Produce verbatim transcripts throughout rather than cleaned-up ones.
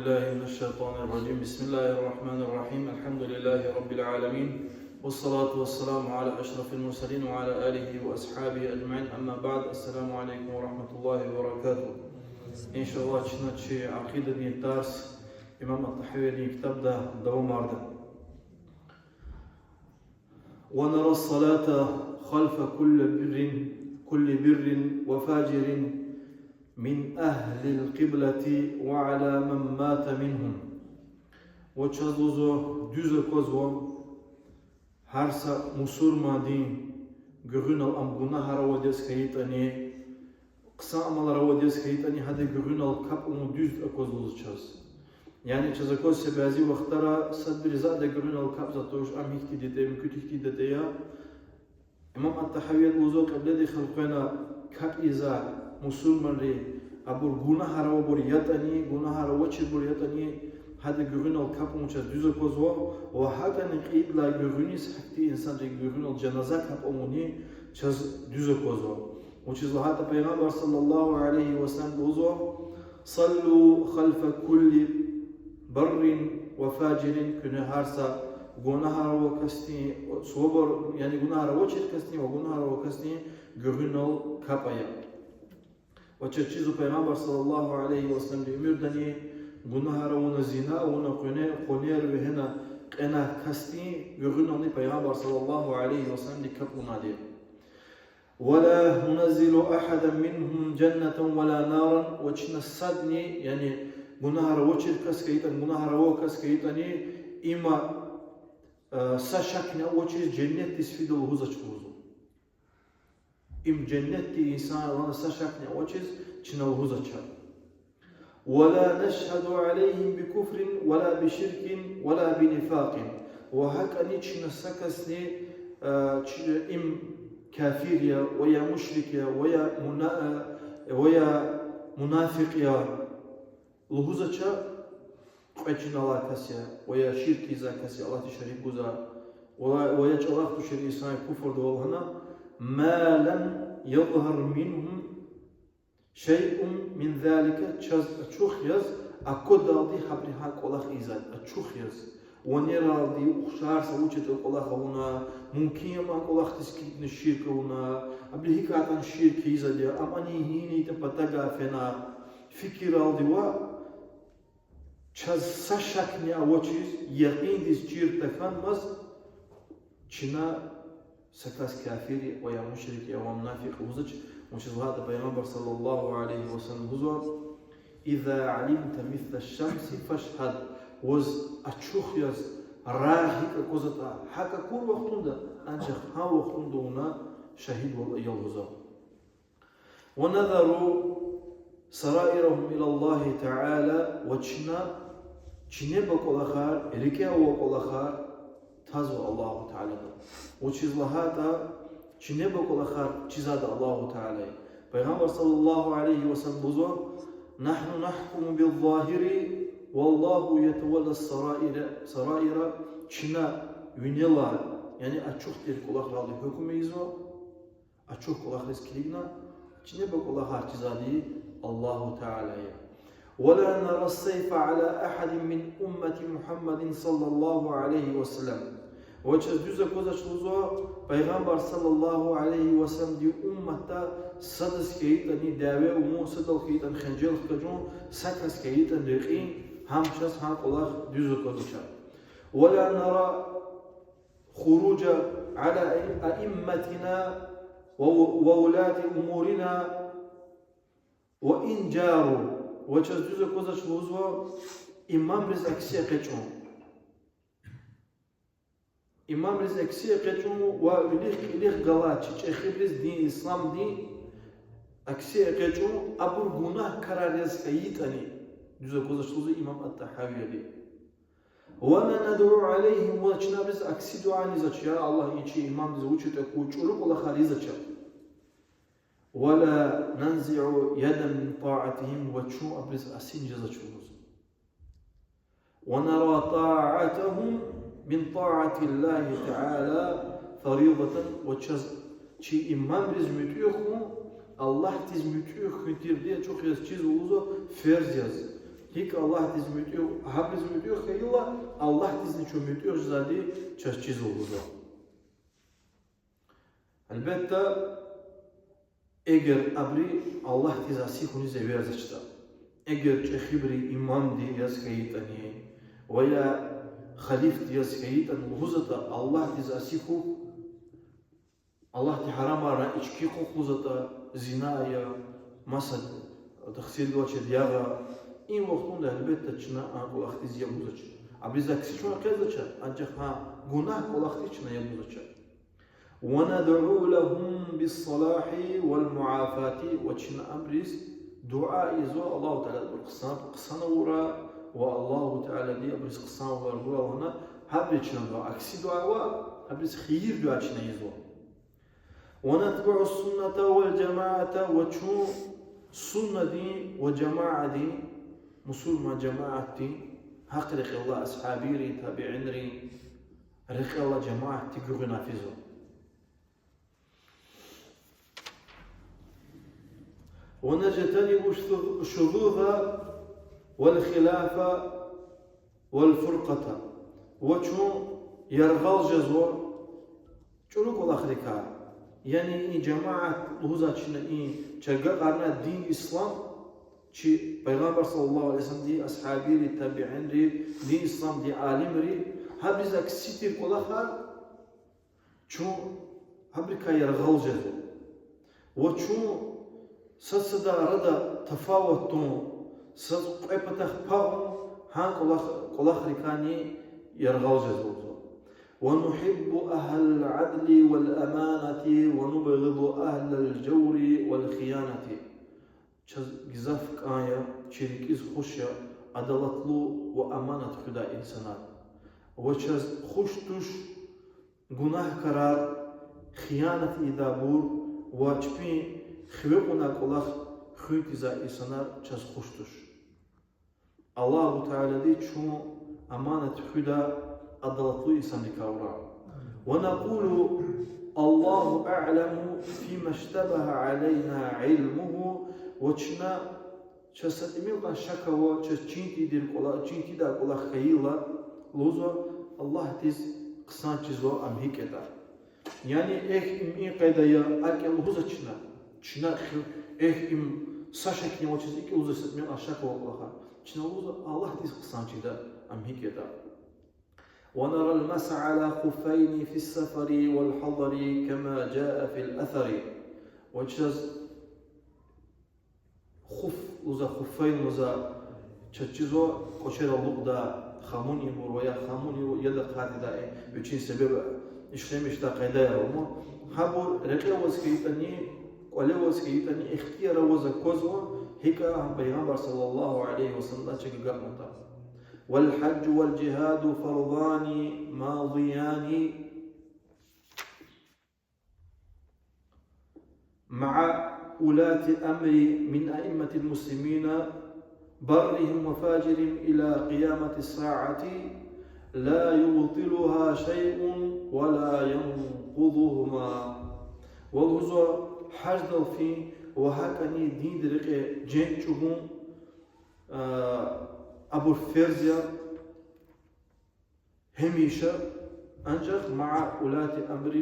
بالله من الشيطان الرجيم. بسم الله الرحمن الرحيم. الحمد لله رب العالمين. والصلاة والسلام على أشرف المرسلين وعلى آله وأصحابه أجمعين. أما بعد. السلام عليكم ورحمة الله وبركاته. إن شاء الله, чна чи акъидадин дарс имам ат-ТӀагьавиядин ктабда давамарда. ونرى الصلاة خلف كل بر، كل بر وفاجر من أهل القبلة وعلى من مات منهم. Ва чаз, лугьузва, дуьз аквазва гьар са мусурмандин гуьгъуьнал, ам гунагьар авайдаз хьайитӀани, хъсан амалар авайдаз хьайитӀани, гьадан гуьгъуьнал капӀ авун дуьз аквазва, лугьузва, чаз. Яни чаз акваз са бязи вахтара садбуру затӀда гуьгъуьнал капӀзавайди туш, ам гьихьтинди ятӀа, муькуьд гьихьтинди ятӀа я. Имам ат-ТӀагьавиди, лугьузва, кьибледихъ элкъвена капӀ ийизвай мусурманри, абур гунагьар авайбур ятӀани, гунагьар авачирбур ятӀани, гьадан гуьгъуьнал капӀ авун чаз дуьз аквазва, ва гьакӀни кьибледин гуьгъуьниз гьахьтин инсанрин гуьгъуьнал жаназа капӀ авуни чаз дуьз аквазва. Вучиз лагьайтӀа Пайгъамбар صلى الله عليه وسلم лугьузва: صلوا خلف كل بر وفاجر, куьне гьар са гунагьар авай касдин, субур, яни гунагьар авачир касдин ва гунагьар авай касдин гуьгъуьнал капӀ ая. Ва чаз чизва Пайгъамбар صلى الله عليه وسلمдин уьмуьрдани гунагьар авуна, зина авуна, къванер, къванер вегьена кьена касдин гуьгъуьнални Пайгъамбар صلى الله عليه وسلمди капӀ авунайди. ولا ننزل أحدا منهم جنة ولا نارا, ва чна садни, яни гунагьар авачир кас хьайитӀани, гунагьар авай кас хьайитӀани, има, э, са шакни авачиз женнетдиз фида лугьузвач, лугьузва. Им женнетдин инсан я лагьана са шакни авачиз чна лугьузвач. ولا نشهد عليهم بكفر ولا بشرك ولا بنفاق. Ва гьакӀни чна са касни, э, чи-, им кафир я, ва я мушрик я, ва я муна-, э, ва я мунафикь я лугьузвач, кьве чин алай кас я, ва я ширк ийизвай кас я, Аллагьдиз шерик гузвай, ва, ва я чӀалахъ тушир инсан я куфрда лагьана, ما لم يظهر منهم شيء من ذلك, чаз ачух яз, аквадалди гьабуру гьа кӀвалах ийизвайди, ачух яз. Ванералди ухшар са вуч ятӀа кӀвалах авуна, мумкин я ам кӀвалахдиз килигна ширк авуна, абуру гьикӀ ятӀани ширк ийизвайди я, ам ани гьина ятӀа патав гайи фена, фикиралди ва чаз са шакни авачиз, якъиндиз чир тахьанмаз, чна са кас кафир я, ва я мушрик я, ва мунафикь я лугьузвач, вучиз лагьайтӀа Пайгъамбар صلى الله عليه وسلم лугьузва: إذا علمت مثل الشمس فاشهد. Ваз ачух яз рагъ гьикӀ аквазватӀа, гьакӀ акур вахтунда, анжах гьа вахтунда вуна шагьидвал ая лугьузва. ونذروا سرائرهم إلى الله تعالى, ва чна чинеба кӀвалахар, рикӀе авай кӀвалахар тазва Аллагьу Таалади. Вучиз лагьайтӀа чинеба кӀвалахар чизвайди Аллагьу Таалади. Пайгъамбар صلى الله عليه وسلم лугьузва: نحن نحكم بالظاهر والله يتولى السرائر, سرائر, чна винелай, яни ачух тир кӀвалахралди гьукум ийизва, ачух кӀвалахриз килигна, чинеба кӀвалахар чизвайди Аллагьу Таала я. ولا نرى السيف على أحد من أمة محمد صلى الله عليه وسلم. Ва чаз дуьз аквазвач лугьузва, Пайгъамбар صلى الله عليه وسلمдин умматда садаз хьайитӀани дяве авун, садал хьайитӀани хенжел хкажун, са кас хьайитӀани рекьин, гьам чаз гьа кӀвалах дуьз аквазвач. ولا نرى خروج على أئمتنا وولاة أمورنا وإن جاروا. Ва чаз дуьз аквазвач лугьузва имамриз акси экъечӀун. Имамриз акси экъечӀун ва вилик-кьилик галай чи чӀехибуруз дин исламдин акси экъечӀун, абур гунагькарар яз хьайитӀани, дуьз аквазвач лугьузва имам ат-ТӀагьавияди. ولا ندعو عليهم, ва чна абуруз акси дуьа ийизвач, я Аллагь, и чи имамдиз вуч ятӀа хьуй, чӀуру кӀвалахар ийизвач. ولا ننزع يدا من طاعتهم, ва чун абуруз асин жезвач лугьузва. ونرى طاعتهم من طاعة الله تعالى فريضة, ва чаз чи имамриз муьтӀуьгъ хьун Аллагьдиз муьтӀуьгъ хьун тирди ачух яз чизва лугьузва, ферз яз. ГьикӀ Аллагьдиз муьтӀуьгъ, гьабуруз муьтӀуьгъ хьайила, Аллагьдизни чун муьтӀуьгъ жезвайди чаз чизва лугьузва. Гьелбетда, эгер абуру Аллагьдиз аси хьуниз эверзавачтӀа, эгер чӀехибуру имамди яз хьайитӀани, ва я халифди яз хьайитӀани лугьузватӀа, Аллагьдиз аси хьухь, Аллагьди гьарамарна ички хъухъ лугьузватӀа, зина ая, маса тахсир гвачир ягъа, и вахтунда гьелбетда чна а кӀвалахдиз яб гузвач. Абуруз акси чун къвезвач, анжах гьа гунагь кӀвалахдиз чна яб гузвач. وندعو لهم بالصلاح والمعافاة, ва чна абуруз дуьа ийизва Аллагьу Таалади абуру хъсан, хъсан авурай, ва Аллагьу Таалади абуруз хъсан авурай лагьана, гьабуруз чна дуьа, акси дуьа ва, абуруз хийир дуьа чна ийизва. ونتبع السنة والجماعة, ва чун суннадин ва жамаатдин, мусурман жамаатдин, гьахъ рекьелай асгьабийрин, табиинрин рекьелай жамаатдин гуьгъуьна физва. ونجتنب الشذوذ والخلاف والفرقة. Ва чун яргъал жезва чӀуру кӀвалахрикай. Яни и жамаат лугьузвай чна и чаз агакьарнавай дин ислам, чи Пайгъамбар صلى الله عليه وسلمдин асгьабийри, табиинри, дин исламдин алимри, гьабуруз акси тир кӀвалахар, чун гьабурукай яргъал жезва. Ва чун сад-садан арада тафават тун, сад кьве патахъ пагъун, гьа кӀвалах-, кӀвалахрикайни яргъал жезва. ونحب أهل العدل والأمانة ونبغض أهل الجور والخيانة. Чаз гзаф кӀан я, чи рикӀиз хуш я адалатлу ва аманат хуьдай инсанар. Ва чаз хуш туш гунагькарар, хиянат ийидайбур ва чпин хиве кьунвай кӀвалах хуьн тийизвай инсанар чаз хуш туш. Аллагьу Таалади чун аманат хуьдай адалатлу инсанрикай авурай. ونقول: الله أعلم فيما اشتبه علينا علمه. Ва чна, чаз са тӀимил кьван шак ава, чаз чин тийидай кӀвалах, чин тийидай кӀвалах хьайила, лугьузва, Аллагьдиз хъсан чизва ам гьикӀ ятӀа. Яни эхь, им и къайда я, акӀ я лугьузвач чна. Чна эхь, им са шакни авачиз икӀ лугьузва, са тӀимил кьван шак авай кӀвалах. Чна лугьузва, Аллагьдиз хъсан чида ам гьикӀ ятӀа. ونرى المسح على الخفين في السفر والحضر كما جاء في الأثر. Ва чаз хуф лугьузва, хуффайн лугьузва, чаз чизва кӀвачерал алукӀдай хамунибур ва я хамунибур яд ахъайдай, вичин себеб ишлемишдай къайдаяр ава. Гьабур рекье аваз хьайитӀани, кӀвале аваз хьайитӀани, ихтияр аваз аквазва, гьикӀ Пайгъамбар صلى الله عليه وسلمдилай чаз агакьнатӀа. والحج والجهاد فرضان ماضيان مع ولاة أمر من أئمة المسلمين برهم وفاجرهم إلى قيام الساعة لا يبطلها شيء ولا ينقضهما. Ва лугьузва, гьаждал фин ва гьакӀни динда рекье женг чӀугун, а, абур ферз я, гьамиша, анжах مع ولاة أمر,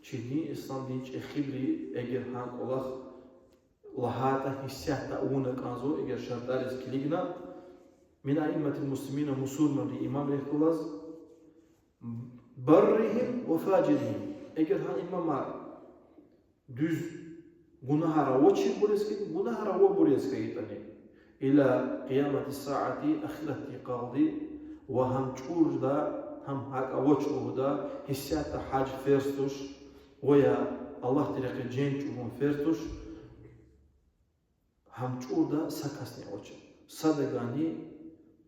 чи дин исламдин чӀехибуру эгер гьа кӀвалах лагьайтӀа, гьасятда авуна кӀанзава, эгер шартӀариз килигна, من أئمة المسلمين, мусурманрин имамрихъ галаз, برهم وفاجرهم, эгер гьа имамар дуьз гунагьар авачирбур яз хьайитӀани, гунагьар авайбур яз хьайитӀани, إلى قيام الساعة, ахиратдин къалди, ва гьам чӀурда, гьам гьакӀ авач лугьуда, гьасятда гьаж ферз туш, ва я Аллагьдин рекье женг чӀугун ферз туш, гьам чӀурда са касни авач, садавайни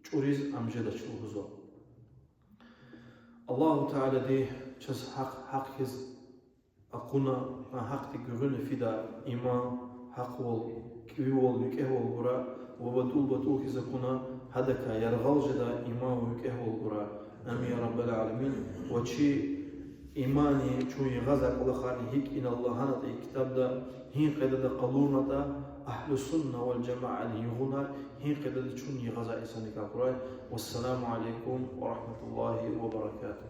чӀуриз ам жедач лугьузва. Аллагьу Таалади чаз гьахъ, гьахъ хьиз акуна, а гьахъдин гуьгъуьна фида иман, гьахъвал, кӀевал, викӀегьвал гурай, ва батӀул-батӀул хьиз акуна, гьадакай яргъал жеда иман ва викӀегьвал гурай. آمين يا رب العالمين. Ва чи иманни, чун ягъизвай кӀвалахарни гьикӀ инал лагьанатӀа и ктабда, гьи къайдада къалурнатӀа, أهل السنة والجماعة югъунар, гьи къайдада чун йигъазва инсанрикай хьурай. والسلام عليكم ورحمة الله وبركاته.